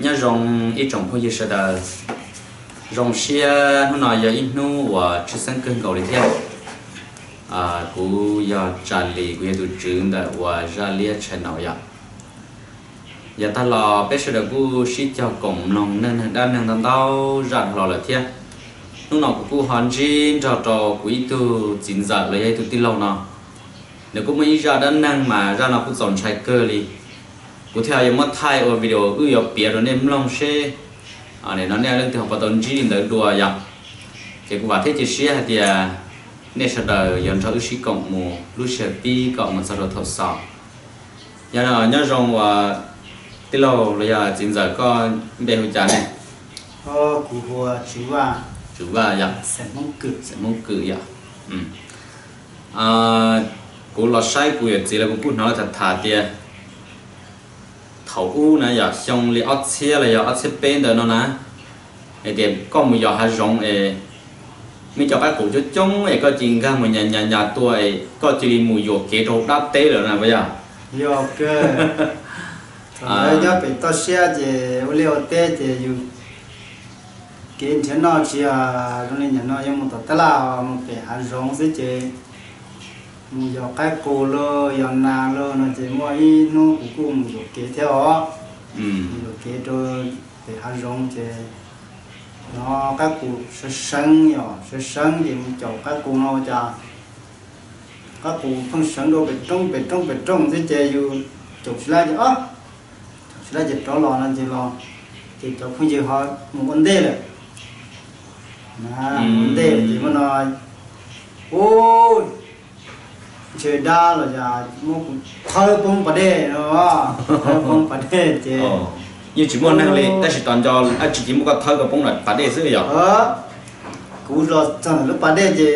Nyob zoo ib tsoom phooj ywg sawv daws, zoo siab hnub no yog ib hnub uas tshwj xeeb kawg nkaus li thiab. Kuv yog Tsa Lis, kuv yog tus tswv ntawm uas Zaj Liab Channel yom. Yav tag los peb sawv daws kuj sib cog koom mloog neej neeg dab neeg ntau ntau zaj dhau los lawm thiab. Hnub no kuv kuj ho ntsib nrog rau kuv ib tug txiv ntxawm los yog ib tug tij laug no. Nws kuj muaj ib zaj dab neeg mas zaj no kuj txaus ntshai kawg li. Kuv thiaj yuav muab thaij ua video wb yuav piav rau nej mloog seb no nej leej twg ho puas tau ntsib li ntawd dua yom. Ces kuv vam thiab cia siab hais tias nej sawv daws yuav nrog wb sib koom mus lub sij hawm pib kom mus txog rau thaum xaus. Yog nyob zoo uas tij laug los yog txiv ntxawm, koj npe hu cas ne? Kuv hu ua Tswv Vaj. Tswv Vaj yom. Xeem Hmoob Kws yom. Kuv los saib kuv yawm txiv lawv kuj hnov lawv tham tham tias thaum ub na yog xyoo li ob txhiab los yog ob txhiab peb ntawd no na, hais tias koj mus yos hav zoov es muaj cov qaib qus coob coob es koj cia li nkag mus nyas nyas nyas tua es koj cia li mus yuam kev rau dab teb lawm na puas yog? Yog kawg. Thaum ntawd nyob pem toj siab ces ua liaj ua teb ces yus kev nrhiav noj tsis yog zoo li nim no yuav mus tom tab laj, mus pem hav zoov xwb ces mus yos qaib qus los yos nas los no ces muaj ib hnub kuv kuj mus yuam kev thiab os. Mus yuam kev rau pem hav zoov ces hnov qaib qus seev seev, yog seev seev ces mus caum qaib qus no ua cas qaib qus pheej seev rau pem roob pem roob pem roob xwb ces yus caum tsis laib ces, caum tsis laib ces rov los no ces los, ces cov phooj ywg ho mus ua ntej lawm. Ua ntej ces muaj no, u, ntshe dab los yog muab kuv thawb poob pas dej no, thawb poob pas dej ces yeej tsis muaj neeg li tab sis tos nco dab tsi ces muab koj thawb koj poob lawm pas dej xwb yom. Kuv los txog ntawm lub pas dej ces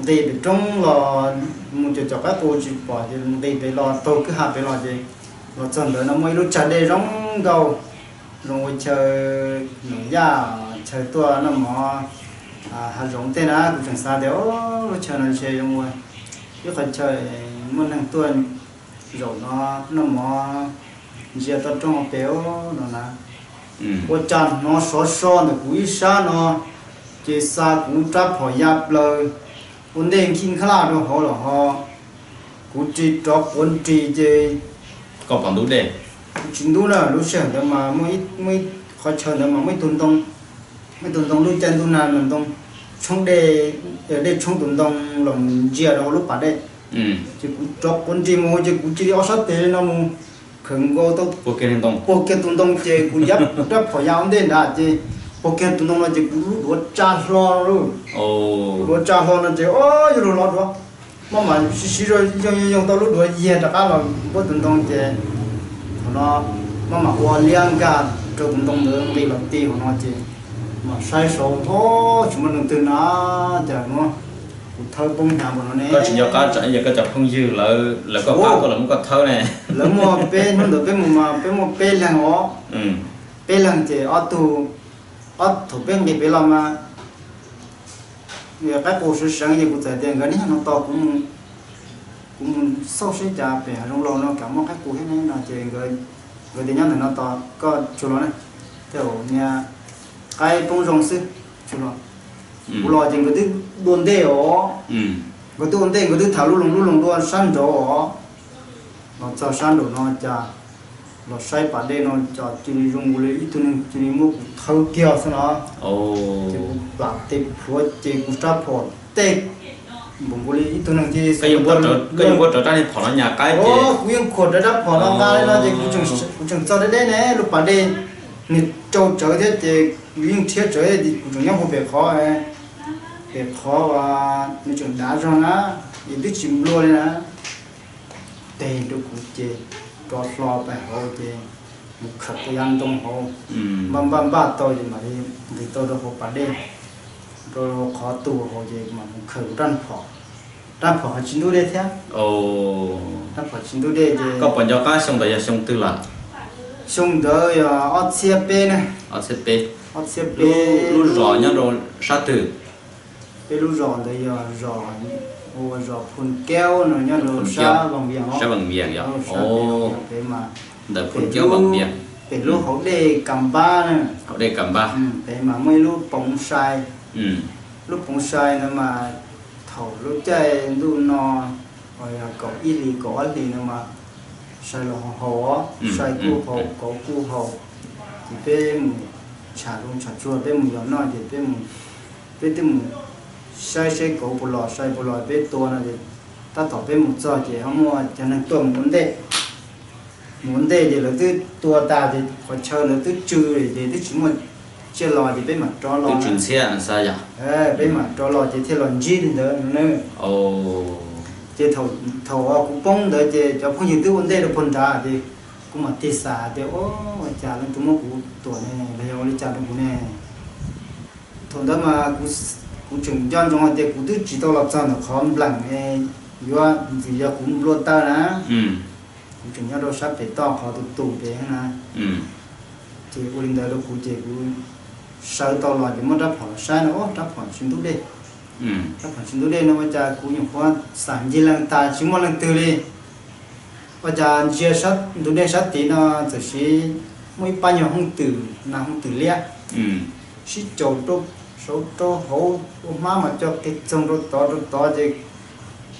nqis pem roob los mus caum caum qaib qus tsis pom ces nqis pem los taug kwj ha pem los ces los txog ntawd no muaj ib lub tsag dej zoo nkauj, zoo ua chaw num yaj, chaw tuaj noj mov hav zoov tej na. Kuv tseem xav tias lub chaw no ntshe zoo ua ib qhov chaw muaj neeg tuaj zaum no noj mov ntsia toj roob pem no na. Ua cas hnov sov so ntawm kuv ib sab no ces xa kuv rab phom ya plaws ua ntej nkig nkaj laj rau hauv los ho kuv tsis rov quav nris ces koj pom ntub dej. Kuv tsis ntub na, lub sij hawm ntawd mas muaj ib qhov chaw ntawd mas muaj ib tug ntoo, muaj ib tug ntoo lub caij ntuj nag mas ntoo tshoob dej, dej tshoob tus ntoo los mus ntsia rau hauv lub pas dej. Ces kuv rov quav nris mus ces kuv cia li ob sab tes li no mus khawm nkaus tau puag kiag tus ntoo ces kuv yab rab phom ya ua ntej nrad ces puag kiag tus ntoo no ces kuv lub duav tsa hlo lauj. Lub duav tsa hlo no ces o, yog lub lov duav, maj mam siv siv zog yoog yoog yoog tau lub duav yiag rov qab los npuab tus ntoo ces thaum no maj mam ua liab nkag rau tus ntoo ntawd nqis los ti hauv no ces mam saib saud o, tsis muaj leej twg na, cas no kuv thawb poob hnyav npaum no ne. Koj tsis nco qab tsam ib yam koj cov phooj ywg lawv, lawv koj pab koj los muab koj thawb ne. Lawv muaj peb hnub ntawd peb mus mas peb muaj peb leeg os, peb leeg ces ob tug, ob thaum peb nqis pem los mas qaib qus seev seev ces kuv txawm tias nkawd neb nyob no tos kuv mus, kuv mus xauj seb cas pem hav zoov laus no kam muaj qaib qus thiab ne no ces nkawd tias nyob ntawm no tos koj tsuag los na, tej zaum niag qaib poob zoo xwb, tsuag los. Kuv los ces nkawd twb dua ntej os, nkawd twb ua ntej nkawd twb tham lub loos lub loos dua sab nraud os. Los txog sab nraum no cas los saib pas dej no cas cia li zoo nkaus li ib tug neeg cia li muab kuv thawb kiag xwb no. Ces kuv plam tes plhuav ces kuv rab phom tej npaum nkaus li ib tug neeg cia li, koj yeej muab rawv rab niag phom no nyas qaib ces kuv yeej khuam rawv rab phom no nqa li no ces kuv tseem txog deb deb ne lub pas dej, nws rau tsawv thiab ces kuv yeej rhiab tsawv, kuv tseem nyob hauv pem qhov, pem qhov uas nws tseem dav zog na, es twb tsis nplua li na. Teg rau kuv ces rov hlo pais hauv ces mus khawm tus yav ntoo hauv, npaj npaj npaj tau ces mam li nqis tau rau hauv pas dej, rau qhov tu hauv ces mam mus khawm rab phom. Rab phom ho tsis ntub dej thiab. Rab phom tsis ntub dej ces koj puas nco qab xyoo ntawd yog xyoo twg lawm? Xyoo ntawd yog ob txhiab peb ne. Ob txhiab peb. Ob txhiab peb. Lub zos nyob rau sab twg? Peb lub zos ntawd yog zos, ua zos Phun Keub no nyob rau sab Vaj Vias, sab Vaj Vias yog. Ntawm Phun Keub Vaj Vias. Pem lub hauv dej Kam Npab na, pem mas muaj ib lub poov sai. Lub poov sai ntawd mas thaum lub caij ntuj no uas yog kaum ib hlis kaum ob hlis no mas sai los haus, sai kuj haus, kauv kuj haus. Ces peb mus tsham zoov tsham tsuag peb mus yos noj ces peb twb mus saib seb kauv puas los sai puas los peb tua no ces tab tom peb mus txog ces ho muaj cov neeg tuaj mus ua ntej. Mus ua ntej ces lawv twb tua tas ces qhov chaw ntawd twb tsw ces twb tsis muaj tsiaj los ces peb mam rov los, peb mam rov los ces thiaj los ntsib li ntawd no na. Ces thaum kuv poob ntawd ces cov phooj ywg twb ua ntej rau puag nrad ces kuv mam tig xav tias, ua cas leej twg muab kuv tuam ne, los yog ua li cas rau kuv ne? Thaum ntawd mas kuv tseem nco ntsoov hais tias kuv twb tsis tau los txog ntawm qhov npleem yuav ntxim yog kuv nplua taw na. Kuv tseem nyob rau sab pem toj qhov tus tus pem na. Ces ua li ntawd rau kuv ces kuv sawv tau los ces muab rab phom los saib no, rab phom tsis ntub dej. Rab phom tsis ntub dej no ua cas kuv nyuam qhuav xam ncig leej tas tsis muaj leej twg li. Ua cas ntsia ntug dej sab tid no txawm sis muaj ib pab nyuag hooj twm, nas hooj twm liab sib caum rau saud rau hauv ua hmab mas co qis txoog rau tod rau tod ces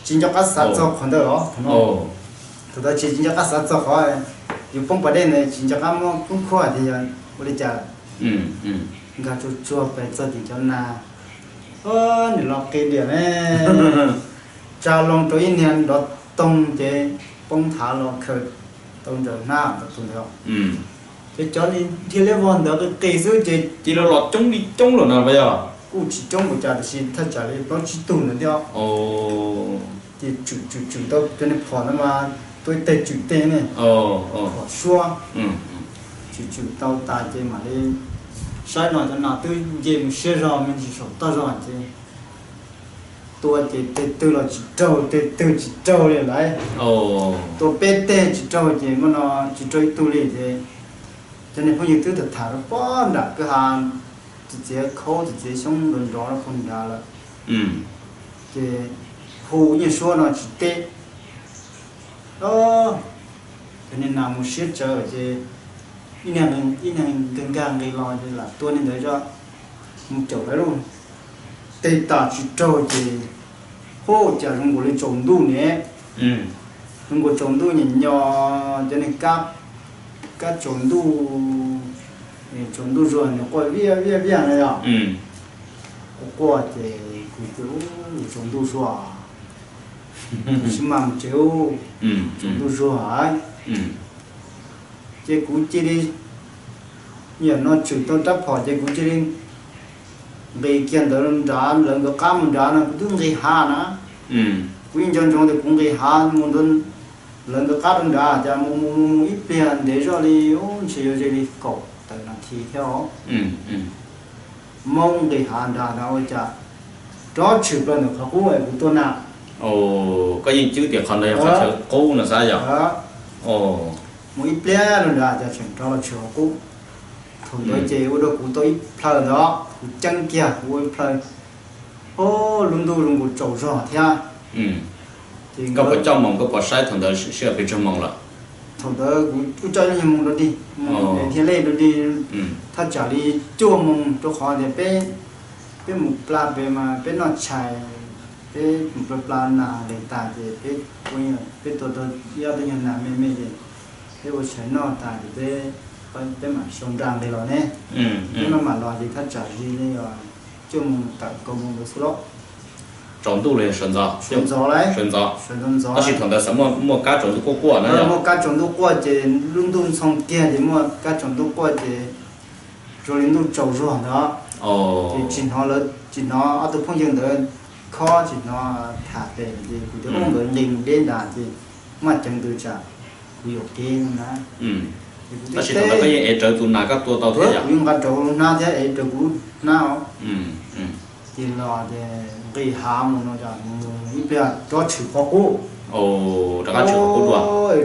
tsis nco qab xav txog qhov ntawd os. Thaum ntawd tsis nco qab xav txog qhov yus poob pas dej ntawd tsis nco qab muab kub khuaj tias yog ua li cas. Nkag tsuag tsuag pes txog tim cov nas, nws los qis diam ne, tsa loo rau ib niag nrov toog ces poob thav los khaws tau ntawm hnab tus ntawd. Ces cov dhia liab vog ntawd qis qis xwb ces cia li los coob li coob lawm na yog. Kuj tsis coob npaum cas tiam sis thaj tsam li plaub tsib tug ntawd thiab. Ces tswm tswm tswm tau cov niag phom no mas tuaj ib teg tswm teg ne, phom suab. Tswm tswm tau tas ces mam li saib no cov nas twb nce mus siab zog me ntsis saum toj zog ces tua ces teg twg los tsis raug, teg twg tsis raug li lawm. Tua peb teg tsis raug ces muaj no tsis raug ib tug li ces cov niag phooj ywg twb tham tham rau pob nram kwj ha, txiv txiav khaub txiv txiav xyoob nrov nrov rau puag nrad lawm. Ces hu nyiaj suab no tsis teb. Cov niag nas mus siab tsawv ces ib niag nkag nkag nqis los ces lam tua niag ntawd zoj mus caum lawv lauj. Teg tas tsis raug ces hu cas zoo nkaus li tsaus ntuj ne. Zoo nkaus tsaus ntuj nyem nyo, cov niag kab tsaus ntuj, tsaus ntuj zuag nws quaj viaj viaj viaj na yog. Quaj quaj ces kuv tias, tsaus ntuj zuag, sib maj mus tsev, tsaus ntuj zuag. Ces kuv cia li, yam no tshwm tau rab phom ces kuv cia li nqis kiag ntawd nrad, lawv nkawd qab mus nrad no kuv twb nqis hav na. Kuv yeej nco ntsoov tias kuv nqis hav mus ntawd, lawv nkawd qab rau nrad cas mus mus mus mus ib pliag ntev zoj li, ntshe yuav ze li kaum tawm nas this thiab os. Hmoob nqis hav nrad na ua cas rov tshwm plaws ntawm qhov qub es kuv tuaj na. Koj yeej cwb tias qhov ntawd yog qhov chaw qub no xav yog. Mus ib pliag rau nrad cas tseem rov los tshwm qhov qub. Thaum ntawd ces ua rau kuv tau ib plhaw ntawd, kuv ceeb kiag kuv ua ib plhaw. Ob, lub ntuj zoo nkaus tsaus zog thiab. Ces koj puas coj moos, koj puas saib thaum ntawd sij hawm pes tsawg moos lawm? Thaum ntawd kuv kuj coj ib nyuag moos rau dig, moos dhia lej rau dig, thaj tsam li cuaj moos rau qhov tias peb, peb mus pla pem mas peb noj tshais, peb mus pla pla nas lees tas ces peb, peb tua tau ib ob tug nyuag nas me me ces peb ua tshais noj tas ces peb, peb mam sau nra nqis los ne. Peb maj mam los ces thaj tsam li ne yog cuaj moos tawm kaum moos ntawd xwb lauj. Tsaus ntuj los yog sawv ntxov? Sawv ntxov lauj. Sawv ntxov. Sawv ntxov ntxov. Tab sis thaum ntawd xav muaj, muaj kab tsaus ntuj quaj quaj na yog? Muaj kab tsaus ntuj quaj ces lub ntuj ntxhoo kiag ces muaj kab tsaus ntuj quaj ces zoo li ntuj tsaus zuag ntawd. Ces tsis hnov lawv, tsis hnov ob tug phooj ywg ntawd khob, tsis hnov tham pem ces kuv tias ub nkawd nqis mus deb nrad ces maj ceev ntws tsam kuv yuam kev no na. Tab sis thaum ntawd koj yeej ev rawv tus nas koj tua tau thiab yom? Kuv yeej nqa rawv hnab thiab ev rawv kuv hnab os. Ces los ces nqis hav mus no mus ib pliag rov tshwm qhov qub. Rov qab tshwm qhov qub dua.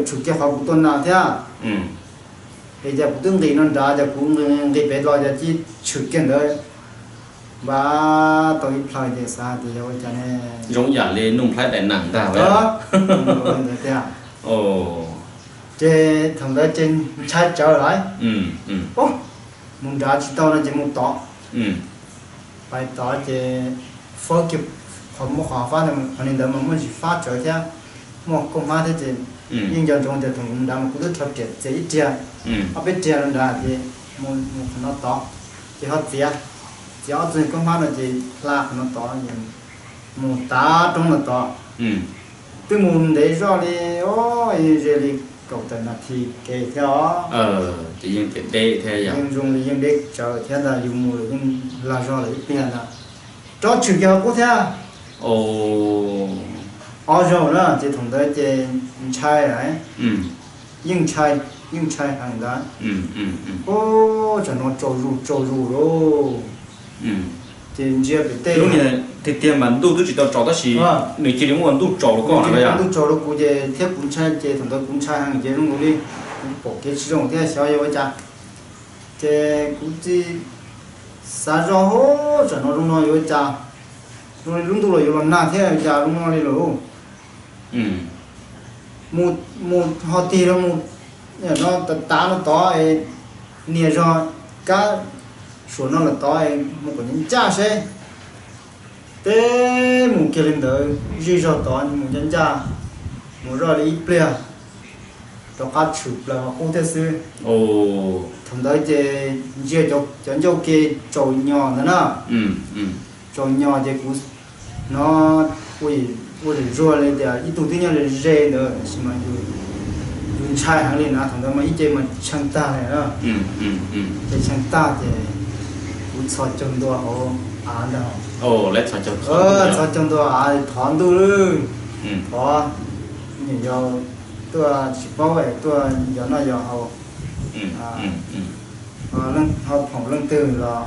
Tshwm kiag qhov kuv tua nas thiab. Es cas kuv twb nqis no nrad ces kuv nqis pem los ces cia tshwm kiag ntawd. Npaj tau ib plhaw ces xav tias yog ua cas ne. Zoo yam li nuj nplhaib daim nees ntag. Ntawd tiag. Ces thaum ntawd ces ntshai tsawv lawm, mus nrad tsis tau no ces mus tod. Pais tod ces fawb kiag qhov muaj qhov fab, qhov li ntawd mas muaj ntsis fab tsawv thiab, muaj kauj hmab thiab ces yeej nco ntsoov tias thaum mus nrad mas kuv twb rho riam txiav ib riag, ob peb riag rau nrad ces mus qhov no tod, ces ho txiav, txiav ob txog kauj hmab no ces hla qhov no tod, mus tav roob no tod. Twb mus ntev zoj li, o, ze li kaum tawm nas this kev thiab os. Yeej zoo li yeej deb tsawv thiab ntag, yus mus lawm yeej lag zog lawm ib pliag ntag. Rov tshwm kiag qhov qub thiab ob zaug na, ces thaum ntawd ces ntshai lawm, yeej ntshai, yeej ntshai heev ntag. Ub, tsam no tsaus zuj tsaus zuj lauj. Ces ntsia pem tej lub niag tiag tiag mas ntuj twb tsis tau tsaus tab sis nws cia li muaj ntuj tsaus rau koj no yom? Ntuj tsaus rau kuv ces thiab kuv ntshai ces thaum ntawd kuv ntshai heev ces zoo nkaus li kuv pom kev tsis zoo thiab xyov yuav ua cas. Ces kuv txi xav zoj, tsam no zoo no yuav ua cas, zoo li lub ntuj los yuav los nag thiab cas zoo no li lauj. Mus ho tig rau mus no tav tav no tod, nias zog kab suav no lawm tod, mus kom ncaj ncaj seb. Teb mus kiag li ntawd zij zog tod mus ncaj ncaj, mus zoj li ib pliag rov qab tshwm plaws qhov qub thiab xwb. Thaum ntawd ces ntsia cov ncauj ke tsaus nyos ntawd na, tsaus nyos ces kuv no ua zem zuag li tias ib tug twb nyob ze ze ntawd tab sis mas yus ntshai heev li na, thaum ntawd mas ib ce mas tshee tag li na. Ces tshee tag ces kuv txhos caug ntua hauv av ntag. Txhos caug ntua av thov ntuj, thov nyuam yaus tuaj tsis paub tuaj yos noj yos haus, ho phoom leej twg los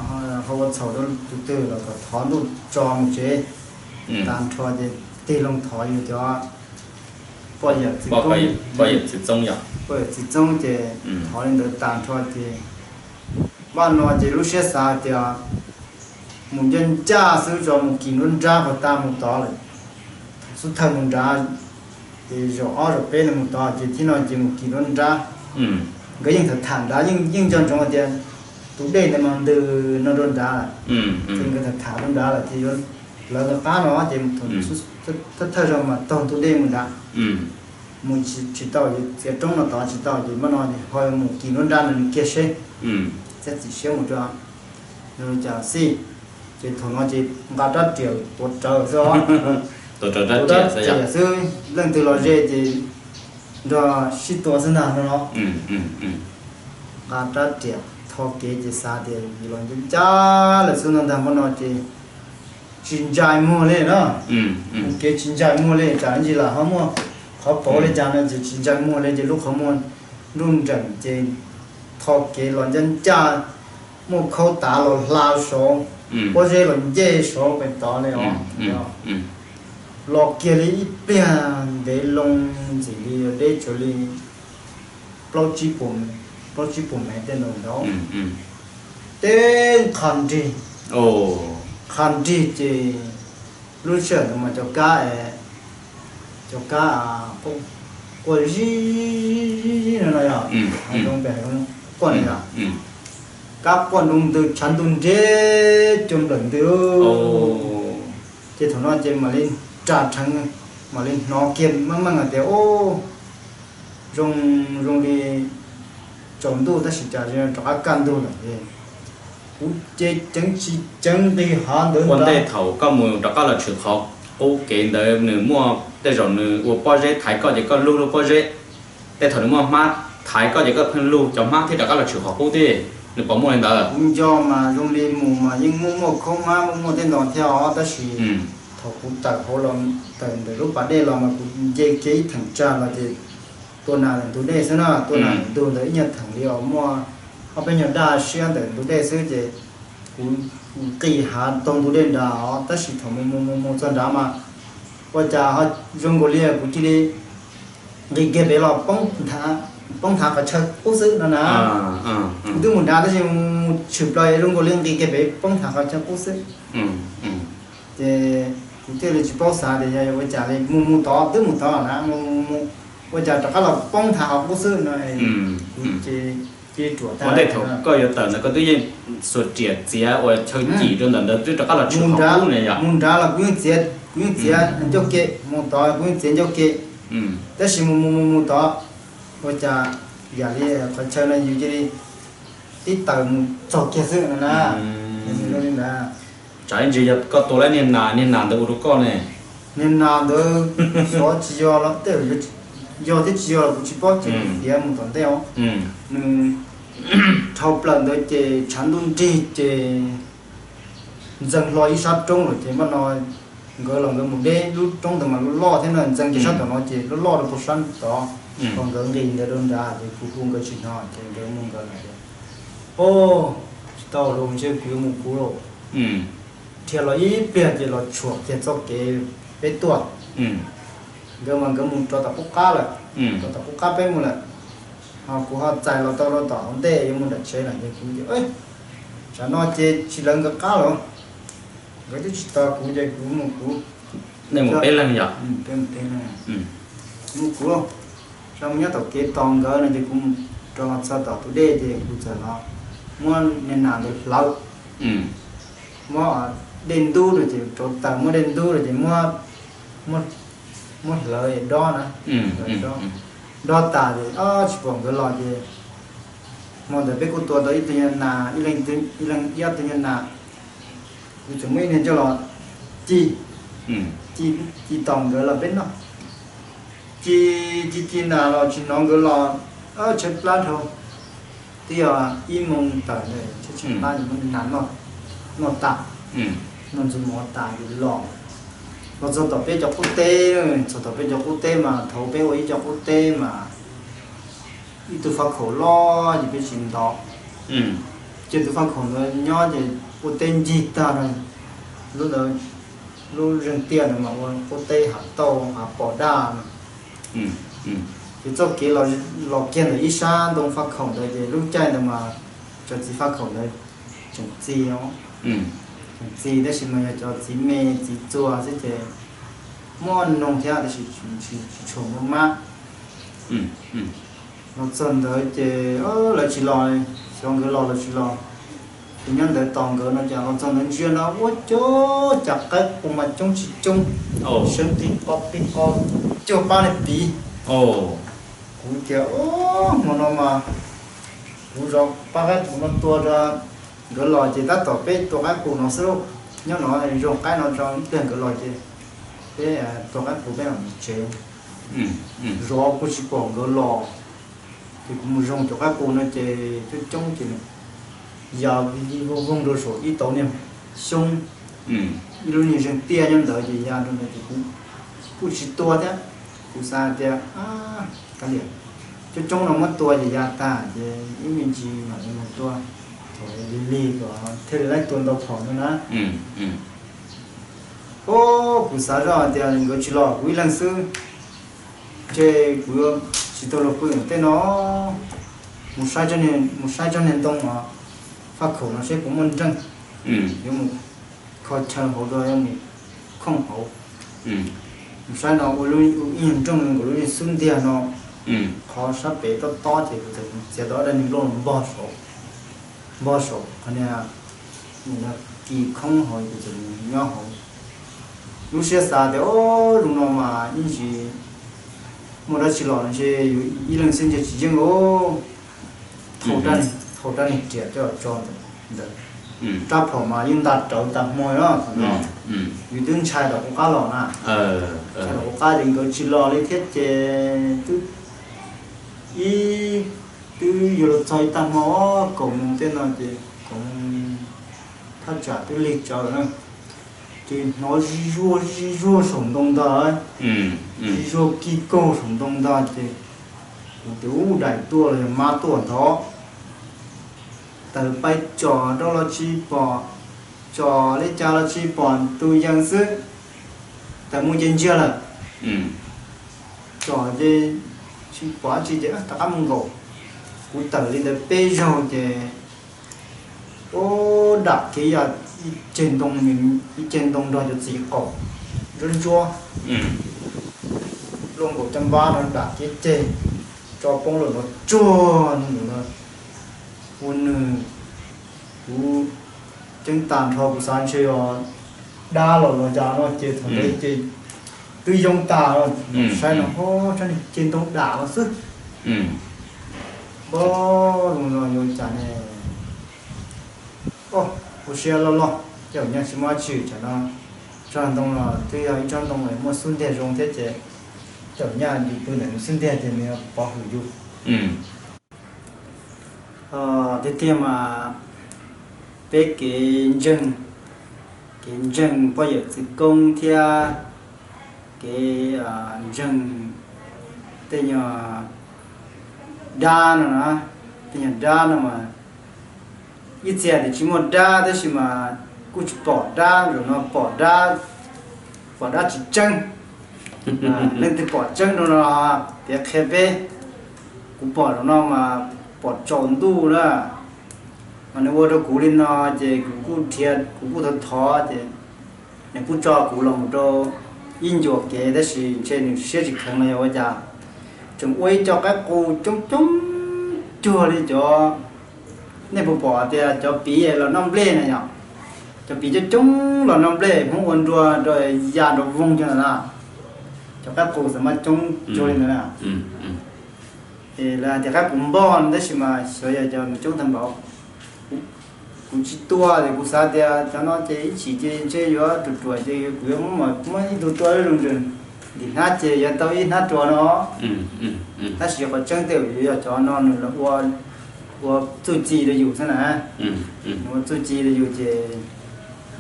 ho ua txhaum rau tus twg los kom thov ntuj tso mus tsev. Tas nrho ces tig loo thov yus cov poj yawm txiv txoob, poj yawm txiv txoob ces thov li ntawd tas nrho ces vaj no ces lub siab xav tias mus ncaj ncaj xwb tso mus kis nruab nrab qhov tag mus tod lawm. Thaum xub thawj mus nrad ces zaum ob zaum peb no mus tod ces thib no ces mus kis nruab nrab. Nkawd yeej tham tham nrad, yeej nco ntsoov hais tias tus dej ntawd mas ntws no rau nrad lawm, ces nkawd tham tham rau nrad lawm ces yuav lawv nkawd qab no ces thaum thawj thawj zaug mas taug tus dej mus nrad, mus tsis tau ces txiav roob no tod tsis tau ces maj no ho mus kis nruab nrab no kiag seb, txiav txim siab mus rau no li cas xij. Ces thaum no ces nqa rab riam tuav rawv xwb, tuav rab riam xwb, leej twg los ze ces nrog sib tua xwb ntag no. Nqa rab riam tho kev ces xav tias los ncaj ncaj lawm xwb no ntag, hmo no ces tsis ntsais muag li na. Mus kev tsis ntsais muag li, tsam ntsis lam ho muaj qhov pauv li cas no ces tsis ntsais muag li ces lub qhov muag nruj nreem ces tho kev los ncaj ncaj, muaj khaub tav los hla saud, pob zeb los ncej saud pem tod li os. Los kiag li ib pliag ntev loo ntxim li deb tsawv li plaub tsib puas, plaub tsib puas mev tej ntawd ntag. Teb qha nrig, qha nrig ces lub sij hawm ntawd mas cov kab, cov kab quaj zib zib no yog, zoo pem quaj no yog, kab quaj nroo ntws tshav ntuj nreb cuag nplawm ntws. Ces thaum no ces mam li ras rheev, mam li hnov kiag meej meej hais tias, o, zoo, zoo li tsaus ntuj tab sis cas rov qab kaj ntug lawm es kuv ces ceev tsis ceev nqis hav ntawd. Ua ntej thaum koj mus rov qab los tshwm qhov qub kev ntawd nws muaj tej zaum nws ua pob zeb thaiv koj ces koj lug lub pob zeb, tej thaum nws muaj hmab thaiv koj ces koj pheej lug cov hmab thiab rov qab los tshwm qhov qub thiab, nws puas muaj li ntawd? Kuv nco mas zoo li mus mas yeej muaj muaj khaub hmab muaj muaj tej ntawd thiab os, tab sis thaum kuv tawm hauv los, tawm ntawm lub pas dej los mas kuv nce kiag ib theem tsag los ces tua nas ntawm ntug dej xwb na, tua nas ntawm ntug ntawd ib nyuag theem li os, muaj ob peb nyuag daj siab ntawm ntug dej xwb ces kuv nqis hav taug ntug dej nrad os, tab sis thaum mus mus mus mus txog nrad mas ua cas zoo nkaus li kuv cia li nqis kiag pem los poob thav qhov chaw qub xwb no na. Kuv twb mus nrad tab sis mus tshwm plaws zoo nkaus li nqis kiag pem poob thav qhov chaw qub xwb. Ces kuv thiaj li tsis paub xav tias yog ua cas li, mus mus tod twb mus tod na, mus mus mus Ua cas rov qab los poob thav hauv qub xwb no. Kuv ces, ces ruam ua ntej thaum koj yuav tawm ntawd koj twb yeej xuas riam txiav uas chaw cim rau ntawm ntawd twb rov qab los tshwm hauv qub ne yom? Mus nrad los kuv yeej txiav, kuv yeej txiav ncauj ke, mus tod kuv yeej txiav ncauj ke. Tab sis mus mus mus mus tod, ua cas yam li qhov chaw no yus cia li tib taws mus txog kiag xwb no na. Li ntawd. Tsam ib ntsis yog koj tua lawm niag nas, niag nas ntawd ua rau koj ne. Niag nas ntawd xyov tsis yog los tej, yog thiab tsis yog los kuv tsis paub, ces fiav mus tom ntej os. Nws dhau plaws ntawd ces tshav ntuj nrig ces ntxeev hlo ib sab roob lawm ces npaj no nkawd los nkawd mus deb lub roob ntawd mas loj loj thiab no, ntxeev kiag sab tom no ces loj loj rau puag sab tod. Ho nkawd nqis ntawd rau nrad ces kuv hu nkawd tsis hnov ces nkawd mus nkawd lawm. O, tsis tau lawm, ntshe kuv yuav mus kuv lawm. Dhia los ib pliag ces los tshuam kiag txoj kev peb tuaj. Nkawd mas nkawd mus rau tom qub qab lawm, rau tom qub qab peb mus lawm. Ho kuv ho txais los tau rau tom hauv ntej yuav mus nram tsev lawm ces kuv tias, tsam no ces tsis lawv nkawd qab lawm. Nkawd twb tsis tos kuv ces kuv mus kuv. Nej mus peb leeg yom? Peb mus peb leeg. Mus kuv, tsam mus nyob tom kev tos nkawd no ces kuv mus rau los txog tom tus dej ces kuv txawm los muab niag nas ntawd hlawv. Muab dej ntub rau ces rauv taws, muab dej ntub rau ces muab, muab hlawv dob na. Dob tas ces tsis pom nkawd los ces hmo ntawd peb kuj tua tau ib tug nyuag nas, ib leeg ib ob tug nyuag nas. Kuv txawm muab ib niag coj los ci, ci, ci tos nkawd los peb noj. Ci, ci ci nas los tsis hnov nkawd los, tshaib plab dhau. Twb yog ib moos tawm ntawd tshaib tshaib plab, nas noj tas, noj ntxuag mov tas ces los. Los txog tom peb cov qub teb, txog tom peb cov qub teb mas thaum peb ua ib co qub teb mas ib tug faj khaum loj ces peb tsis ntov. Ces tus faj khaum ntawd nyob ces qub teb ncig tag, lub ntawd, lub zeeg tiaj ntawd mas ua qub teb hav tauj hav pos daj no. Ces txoj kev los kiag ntawm ib sab ntoo faj khaum ntawd ces lub caij ntawd mas cov txiv faj khaum ntawd tseem txi os, tseem txi tab sis mas yog cov txiv me txiv txua xwb ces muaj noog thiab tab sis tsis tshua muaj mab. Los txog ntawd ces lawv tsis los, xyov nkawd los lawv tsis los. Ces nyob ntawd tos nkawd no ces los txog ntawd ntsia no ua cas, cas qaib qus mas coob tsis coob, seev pib qo pib qo, cuag pab niag piv. Kuv tias, hmo no mas kuv zov pab qaib qus no tua rau nkawd los ces tab tom peb tua qaib qus no xwb lauj. Nyob no zoo qaib no rau ib pliag nkawd los ces peb tua qaib qus peb mam mus tsev. Zov kuj tsis pom nkawd los, ces kuv mus zoo cov qaib qus no ces coob coob ces ya voog voog rau saum ib tauv niag xyoob, ib lub niag zeeg tiaj nyob ntawd ces ya rau ntawd ces kuv kuj tsis tua thiab. Kuv xav tias, coob coob no muab tua ces ya tag ces ib me ntsis mam li mus tua, thaum lig lig kom thiaj li laib tua ntau phom no na. Os, kuv xav zoj hais tias nkawd tsis los kuv ib leeg xwb, ces kuv yuav tsis tau los pw ntawm tej no, mus saib, mus saib tsob niag ntoo os, faj khaum no seb puas muaj nreej, yuav mus kho chaw hauv rau yuav mus khooj hauv. Mus saib no ua ib nyuag nrooj nkaus lub niag xub ntiag no, qhov sab pem tob tob ces kuv txawm txiav tau ob daim niag nplooj los npog saud, npog saum qhov niag kis khoob hauv kuv txawm mus nyob hauv. Lub siab xav tias, o, zoo no mas ib ntsis muaj dab tsi los ntshe yus ib leeg xwb ntshe tsis yeej lauj. Thauj rab niag riam coj tso ntawd, rab phom mas yeej nta rawv tas hmo na thaum no. Yus twb ntshai tom qub qab los na, ntshai tom qub qab ces nkawd tsis los li thiab ces twb ib, twb yuav los txog ib tag hmo, kaum moos tej no ces kaum moos thaj tsam twb lig tsawv lawm na. Ces hnov zij zuag zij zuag saum ntoo ntag, zij zuag kig kaug saum ntoo ntag ces kuv tias, ub, daim tuaj los yog mab tuaj ntag. Taws pais tsom rau los tsis pom, tsom li cas los tsis pom tus yees xwb. Taws mus ces ntsiag lawm, tsom ces tsis pom dab tsi ces rov qab mus nkaum. Kuv tawm li ntawd peb zaug ces ub, dam kev ya ib ceg ntoo, ib ceg ntoo nrog cov txiv qaum ntsuab ntsuab. Luaj nkaus caj npab no dam kiag ceg, tso poob los no tsuag no, ua nws, kuv ceeb tas nrho kuv xav ntshe yog dab los los cas no ces thaum ntawd ces twb yoo tas, saib no ho tsob niag ceg ntoo dam no xwb. Npab zoo no yuav cas ne. Ua siab loj loj, ces nyaj tsis muaj dab tsi tsam no. Tsob ntoo no twb yog ib tsob ntoo muaj xub ntiag zoo thiab ces cov nyaj yus pw ntawm nws xub ntiag ces nws yuav pov hwm yus. Tiag tiag mas peb kev ntseeg, kev ntseeg poj yawm txwv koob thiab kev ntseeg tej nyuag dab no na, tej nyuag dab no mas ib txhia tias tsis muaj dab tab sis mas kuj tsis pom dab, zaum no pom dab, pom dab tsis tseeb. Leej twg pom tseeb rau no tias qhia peb. Kuv pom zaum no mas pom tsaus ntuj na, mas nws ua rau kuv li no ces kuv kuj nrhiav, kuv kuj thov thov ces nws kuj tso kuv los mus rau ib ncua kev tab sis ntshe nws siab tsis kheev los yog ua cas, tseem ua ib co qaib qus coob coob cuag li cov, nej puas pom tias cov piv los noj nplej na yom, cov piv coob coob los noj nplej Hmoob ua nrua rau ya nrov voog cov ntawd na, cov qaib qus xav mas coob cuag li ntawd na. Es lawv hais tias qaib qus npog no tab sis mas xyov yog cov nws coob tag npaum. Kuv tsis tua ces kuv xav tias cov no ces ib chim ces ntshe yuav ruam ruam ces kuv yuav muab, muab ib tug tua zoo ntsws ntim hnab ces yuav tau ib hnab rua no. Tab sis qhov tseeb tej yuav yog cov no nws los ua, ua txuj ci rau yus xwb na. Nws ua txuj ci rau yus ces,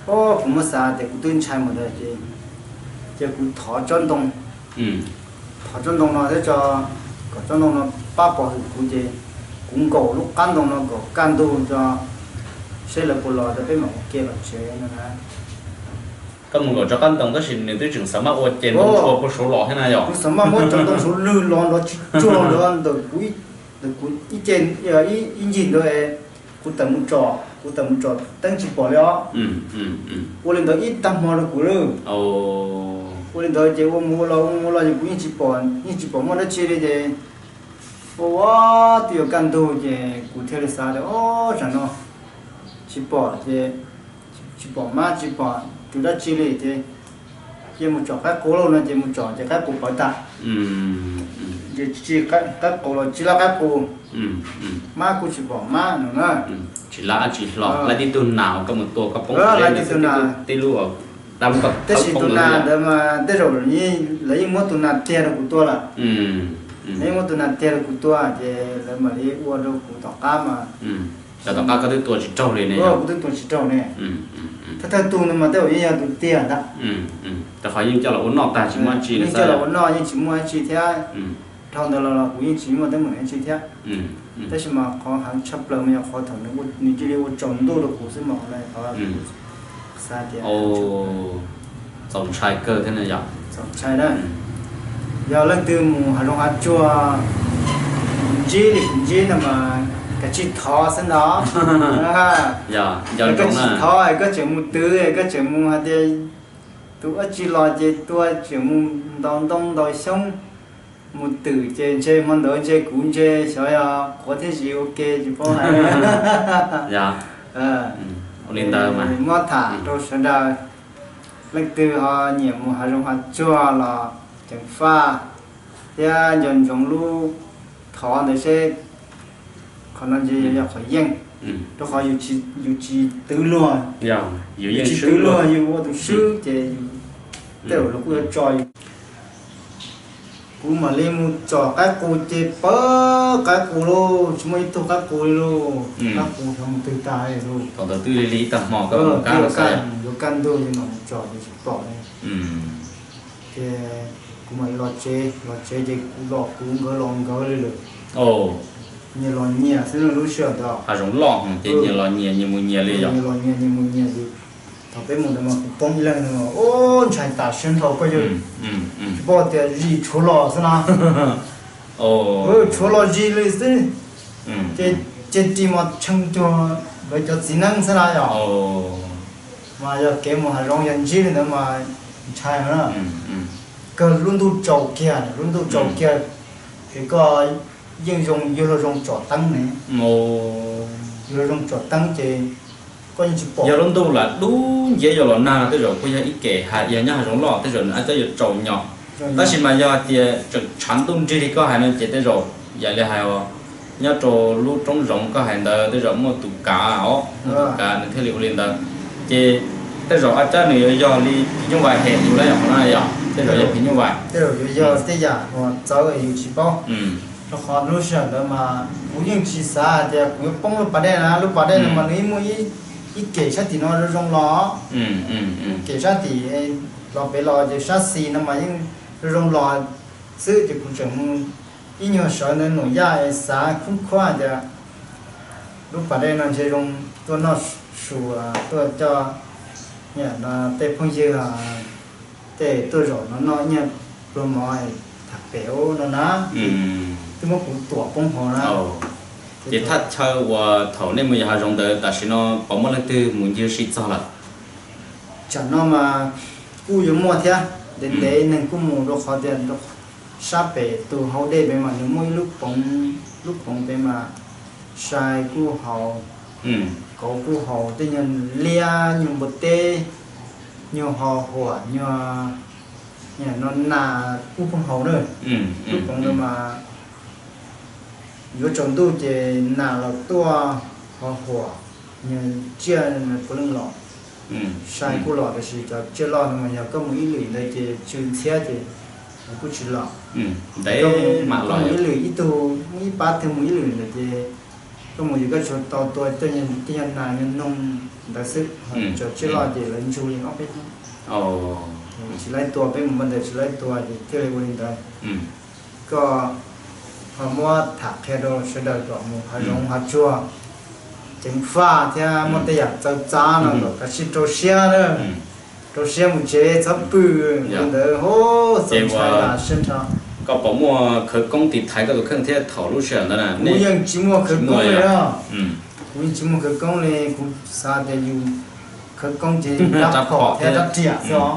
o, kuv muab xav tias kuv twb ntshai mus ntawd ces, ces kuv thov tsob ntoo, thov tsob ntoo no thiab tso, kom tsob ntoo no pab pov hwm kuv ces kuv nkaum lub qab ntoo no kom kaj ntug tso, seb lawv puas los rau peb mam ua ke los tsev no na. Koj mus nkaum tsob qab ntoo tab sis nws twb tseem xav maj ua ces ntoo tshua puag saud los thiab na yom. Kuv xav maj muab cov ntoo saud lwg los nrov tsis tsuag nrov ntawm kuv, ntawm kuv ib ce, ib ncig ntawd, kuv tawm mus tsom, kuv tawm mus tsom teeb tsis pom li os. Ua li ntawd ib tag hmo rau kuv lawm. Ua li ntawd ces ua mus ua los ua mus ua los ces kuv yeej tsis pom, yeej tsis pom muaj dab tsi li ces ua ua twb yuav kaj ntug ces kuv thiaj li xav tias, o, tsam no tsis pom ces, tsis pom mab tsis pom tus dab tsi li ces cia mus tsom qaib qus lauj no ces mus tsom ces qaib qus pawv tas. Ces tsis, qaib qus los tsis laj qaib qus, mab kuj tsis pom mab no na. Tsis laj dab tsi hlo, laj tib tug nas uas koj mus tua koj poob, laj tib tug nas, tib lub dab koj, tab sis tus nas ntawd mas tej zaum lawv yeej muab tus nas tiag rau kuv tua lawm. Lawv yeej muab tus nas tiag rau kuv tua ces lawv mam li ua rau kuv tom qab mas. Tom qab koj twb tua tsis raug li ne. Kuv twb tua tsis raug ne. Thawj thawj tug no mas tej zaum yeej yog tus tiag ntag. Rau qhov yeej coj los ua noj tag tsis muaj dab tsi, yeej coj los ua noj yeej tsis muaj dab tsi thiab. Dhau ntawd los los kuv yeej tsis muaj teeb meem dab tsi thiab. Tab sis mas qhov heev tshaj plaws mas yog qhov thaum nws cia li ua tsaus ntuj rau kuv xwb mas qhov no qhov xav tias txaus ntshai kawg thiab na yom. Txaus ntshai na. Yog leej twg mus hav zoov hav tsuag ntsib li kuv ntsib no mas kav tsij thov xwb ntag. Kav tsij thov, koj tseem mus twv, koj tseem mus hais tias tus dab tsi los ces tua tseem mus ntaus ntoo ntaus xyoob, mus twm ces ntshe hmo ntawd ntshe kuv ntshe xyov yog quav thiab zis ua ke tsis paub hais. Ua li ntawd mas muab tham rau sawv daws, leej twg ho nyiam mus hav zoov hav tsuag los ceev faj thiab nco ntsoov lub thov ntawd seb qhov no ntshe yog qhov yeej, rau qhov yus tsis twv luag, yus tsis twv luag yus ua tus swb ces tej zaum luag kuj yuav tso yus. Kuv mam li mus tsom qaib qus ces pawv qaib qus lauj, tsis muaj ib tug qaib qus li lauj, qaib qus xyov mus twg tas li lauj. Thaum ntawd twb li li ib tag hmo koj mus kaj, yuav kaj ntug li mam mus tsom ces tsis pom li. Ces kuv mam li los tsev, los tsev ces kuv los kuv nkawd los nkawd li lawm. Nyias los nyias xwb lub sij hawm ntawd. Hav zoov loj ces nyias los nyias, nyias mus nyias li yom. Nyias los nyias, nyias mus nyias li. Thaum peb mus ntawd mas kuv poob ib leeg ntawd mas ub ntshai tas siab nrho koj yawg. Tsis paub tias zis tshuav los xwb na. Tshuav los zis li xwb. Ces ceg ris mas tshee cuag lawv cov txiv neeb xwb na yom. Mas yog kev mus hav zoov yog ntsib li ntawd mas ntshai na. kawg lub ntuj tsaus kiag, lub ntuj tsaus kiag, ces koj yeej zoo yuav luag zoo tsom teeb ne. Yuav luag zoo tsom teeb ces koj yeej tsis pom. Yog lub ntuj lam dub nciab yuav los nag no tej zaum kuj yog ib kem, yog nyob hav zoov loj tej zaum nws ab cab yuav tsaus nyom. Tab sis mas yog tias tseem tshav ntuj nrig li koj hais no ces tej zaum yam li hais nyob rau lub roob zoov koj hais ntawd tej zaum muaj tus kav os, muaj tus kav nws thiaj li ua li ntawd. Ces tej zaum ab cab nws yuav yog li phim nyuj vais hem yus na, yog qhov no yog tej zaum yog phim nyuj vais. Tej zaum yuav yog tej yam uas txawv yus tsis paub. Rau qhov lub sij hawm ntawd mas kuv yeej tsis xav hais tias kuv yuav poob lub pas dej na, lub pas dej no mas nws yeej muaj ib kem sab tim no zoo zoo los, kem sab tim los pem los ces sab xis no mas yeej zoo zoo los xwb ces kuv tseem mus ib nyuag sawv ntawd nuam yaj es xav khub khuab tias lub pas dej no ntshe zoo tuaj noj su, tuaj coj tej phooj ywg tej tuaj zaum no noj ib nyuag pluag mov tham pem ub no na, twb muab kuv tuam poob hauv na. Ces thaj chaw uas thaum nej mus yos hav zoov ntawd tam sim no puas muaj leej twg mus ncig sib txog lawm? Tsam no mas kuj yuav muaj thiab, ntev ntev neeg kuj mus rau qhov tias sab pem tus hau dej pem mas nws muaj ib lub poov, lub poov pem mas sai kuj haus, kauv kuj haus tej nyuag liab, nyuag npua teb, nyuag ho huam, nyuag no nas kuj pheej haus na. Lub poov ntawd mas yuav tsaus ntuj ces nas los tuaj, ho huam, nyuag tsiaj puav leej los. Sai kuj los tab sis cov tsiaj loj no mas yog koj mus ib lwm ntawd ces tsw ntxhiab ces kuj tsis los. Koj mus ib lwm ib tug, ib pab twg mus ib lwm ntawd ces koj mus ces koj tsuas tau tua tej nyuag nas nyuag noog ntawd xwb, cov tsiaj loj ces lawv ntsug li ob peb hnub. Tsis laib tua, peb mus npaj ntawd tsis laib tua ces thiaj li ua li ntawd. Koj ho muab tham qhia rau sawv daws kom mus hav zoov hav tsuag ceev faj thiab muaj tej yam txawv txav no kom kav tsij rau siab na, rau siab mus tsev txhob pw li ntawd. Txaus ntshai siab nrho. Koj puas muaj khawv koob tiv thaiv koj tus kheej thiab thaum lub sij hawm ntawd na? Kuv yeej tsis muaj khawv koob li os. Kuv yeej tsis muaj khawv koob li, kuv xav tias yus khawv koob ces rab phom thiab rab riam xwb os.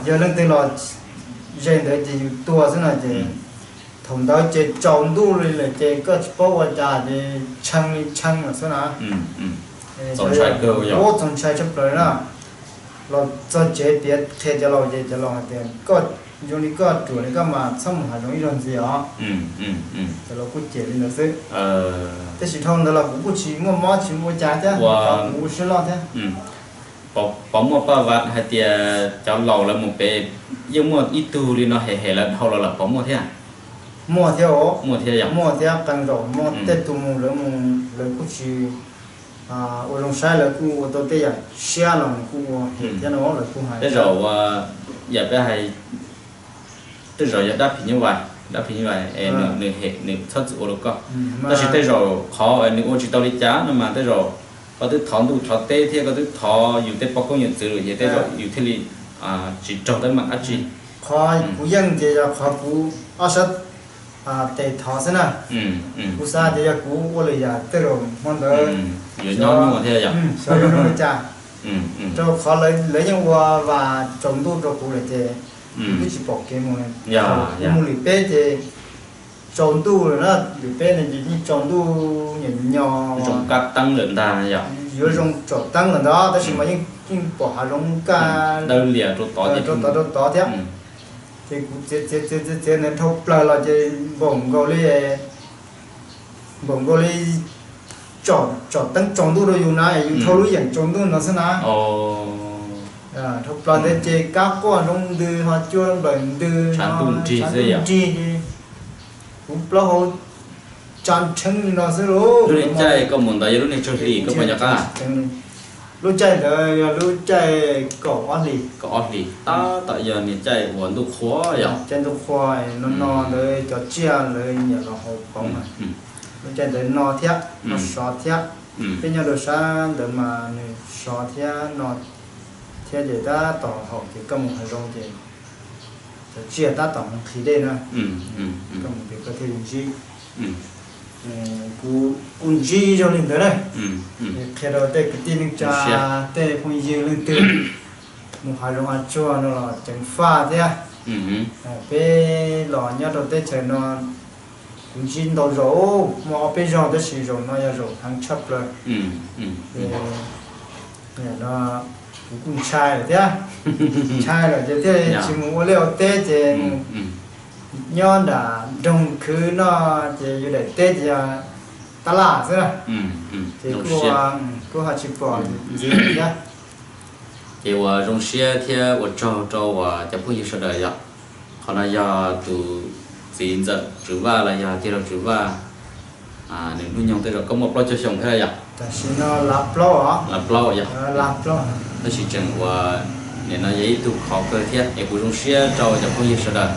Yog leej twg los ze ntawd ces yus tua xwb no ces thaum ntawd ces tsaus ntuj li lawm ces koj tsis paub ua cas ces tshee li tshee lawm xwb na. Ua txaus ntshai tshaj plaws na. Los txog tsev piav qhia cov laus ces cov laus hais tias koj zoo li koj ruam li koj mas txhob mus hav zoov ib zaug ntxiv os. Cov laus kuj cem li ntawd xwb. Tab sis dhau ntawd los kuv kuj tsis muaj mob tsis muaj ua cas thiab, kuv ua siab loj thiab. Puas muaj paj vaj hais tias cov laus lawv mus pem yeej muaj ib tug li no hem hem lawv dhau los lawm puas muaj thiab? Muaj thiab os. Muaj thiab yog? Muaj thiab, qee zaum muaj tej tus mus lawv mus lawv kuj tsis ua zoo saib, lawv kuj ua tau tej yam siab los nws kuj ua hem thiab no lawv kuj hais. Tej zaum yam peb hais tej zaum yog dab phim nyuj vais, dab phim nyuj vais es nws hem nws txhob txwm ua rau koj. Tab sis tej zaum qhov nws ua tsis tau li cas no mas tej zaum koj twb thov ntuj thov teb thiab koj twb thov yus tej poj koob yawm txwv lawm ces tej zaum yus thiaj li tsis raug teeb meem dab tsi. Qhov kuv yeej ces yog qhov kuv ob sab tes thov xwb na. Kuv xav tias yog kuv ua lwm yam tej zaum hmo ntawd yuav nyob nyuaj thiab yom, xyov yuav zoo li cas. Rau qhov lawv yeej ua vas tsaus ntuj rau kuv lawm ces kuv twb tsis pom kev mus. Kuv mus lwm peb ces tsaus ntuj lawm na, lwm peb no ces yeej tsaus ntuj nyom nyom, zoo kab teeb lawm ntag yom, yuav zoo tsom teeb lawm ntag tab sis mas yeej pom hav zoov kaj dawb lias rau tod rau tod thiab. Ces kuv txiav txiav txiav txiav ntawd dhau plaws los ces npaum nkaus li, npaum nkaus li tsom teeb tsaus ntuj rau yus na, yus dhau lub yeem tsaus ntuj no xwb na. Dhau plaws ntawd ces kab quaj zoo ntws ho cua nplawm ntws, tshav ntuj nrig ces kuv plaub hau tsa nrheeb li no xwb lauj. Lub niag caij koj mus ntawd yog lub niag tsawg hlis koj puas nco qab? Lub caij ntawd yog lub caij kaum ob hlis. Kaum ob hlis tab tom yog niag caij uas ntuj qhua yom. Caij ntuj qhua no no ntawd cov tsiaj lawv nyiam los haus poov. Lub caij ntawd no thiab, no sov thiab. Peb nyob rau sab ntawd mas nws sov thiab no thiab ces tab tom haus ces koj mus hav zoov ces cov tsiaj tab tom mus nqhis dej na, koj mus pem koj thiaj li ntsib. Kuv kuj ntsib zoo li ntawd na. Qhia rau tej kwv tij neej tsa, tej phooj ywg leej twg mus hav zoov hav tsuag no los ceev faj thiab. Peb los nyob rau teb chaws no kuv ntsib ntau zaus, muaj ob peb zaug tab sis zaum no yog zaum heev tshaj plaws. Kuv kuj ntshai lawm thiab, ntshai lawm ces thiaj tsis mus ua liaj ua teb ces mus nyob nram nroog khwv noj ces yus daim teb ces yog tab laj xwb na. Ces kuj ho tsis pom ntxiv thiab. Ces uas zoo siab thiab ua tsaug rau uas cov phooj ywg sawv daws yom. Qhov no yog tus txiv ntxawm Tswv Vaj los yog tij laug Tswv Vaj, nws hnub nyoog tej zaum koj muaj plaub caug xyoo thiab yom. Tam sim no lav plaub, lav plaub yom. Tab sis tseem uas nim no yog ib tug khov kawg thiab es kuv zoo siab rau cov phooj ywg sawv daws.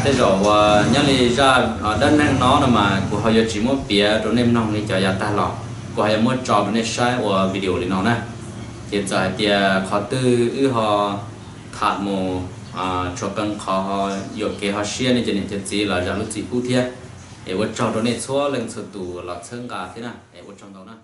Tej zaum uas nyob li zaj dab neeg no no mas kuv ho yuav tsis muab piav rau nej mloog li cov yav tag los, kuv ho yuav muab tso rau nej saib ua video li no na. Ces txawm hais tias qhov twg wb ho tham mus tshuav qee qhov ho yuam kev ho siab nej cov niam cov txiv los zam lub txim pub thiab. Es ua tsaug rau nej txhua leej txhua tus los txhawb nqa thiab na, es ua tsaug ntau na.